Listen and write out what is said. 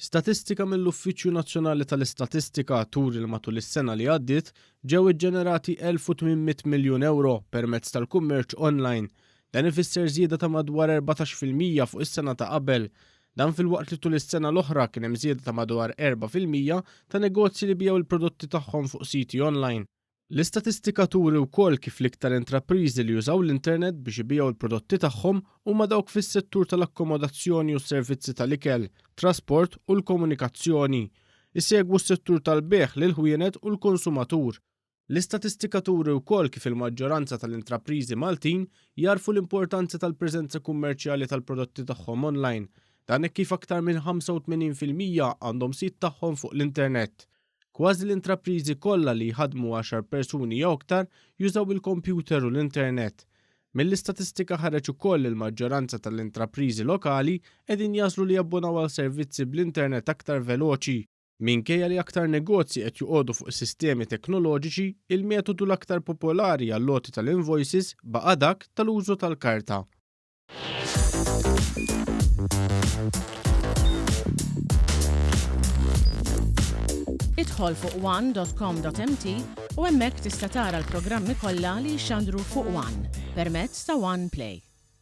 Statistika mill-Uffiċċju Nazzjonali tal-Istatistika turi li matul is-sena li għaddiet ġew iġġenerati 1,800 miljun ewro permezz tal-kummerċ online. Dan ifisser żieda ta' madwar 14% fuq is-sena ta' qabel. Dan filwaqt li tul is-sena l-oħra kien hemm żieda ta' madwar 4% ta' negozji li biegħu l-prodotti tagħhom fuq siti online. L-istatistika turi wkoll kif l-iktar intrapriżi li jużaw l-internet biex ibigħu l-prodotti tagħhom huma dawk fis-settur tal-akkomodazzjoni u s-servizzi tal-ikel, trasport u l-komunikazzjoni. Isegwu s-settur tal-bejgħ lill-ħwienet u l-konsumatur. L-istatistika turi wkoll kif il-maġġoranza tal-intrapriżi Maltin jagħrfu l-importanza tal-preżenza kummerċjali tal-prodotti tagħhom online. Dan hekk kif aktar minn 85% għandhom sit tagħhom fuq l-internet. Kważi l-intrapriżi kollha li jħaddmu għaxar persuni jew aktar jużaw il-kompjuter u l-internet. Mill-istatistika ħareġ ukoll li l-maġġoranza tal-intrapriżi lokali qegħdin jagħżlu li jabbonaw għal servizzi bl-internet aktar veloċi. Minkejja li aktar negozji qed joqogħdu fuq sistemi teknoloġiċi, il-metodu l-aktar popolari għall-għoti tal-invoices baqa' dak tal-użu tal-karta. Idħol fuq one.com.mt u hemmhekk tista' tara l-programmi kollha li jixxandru fuq One permezz ta' One Play.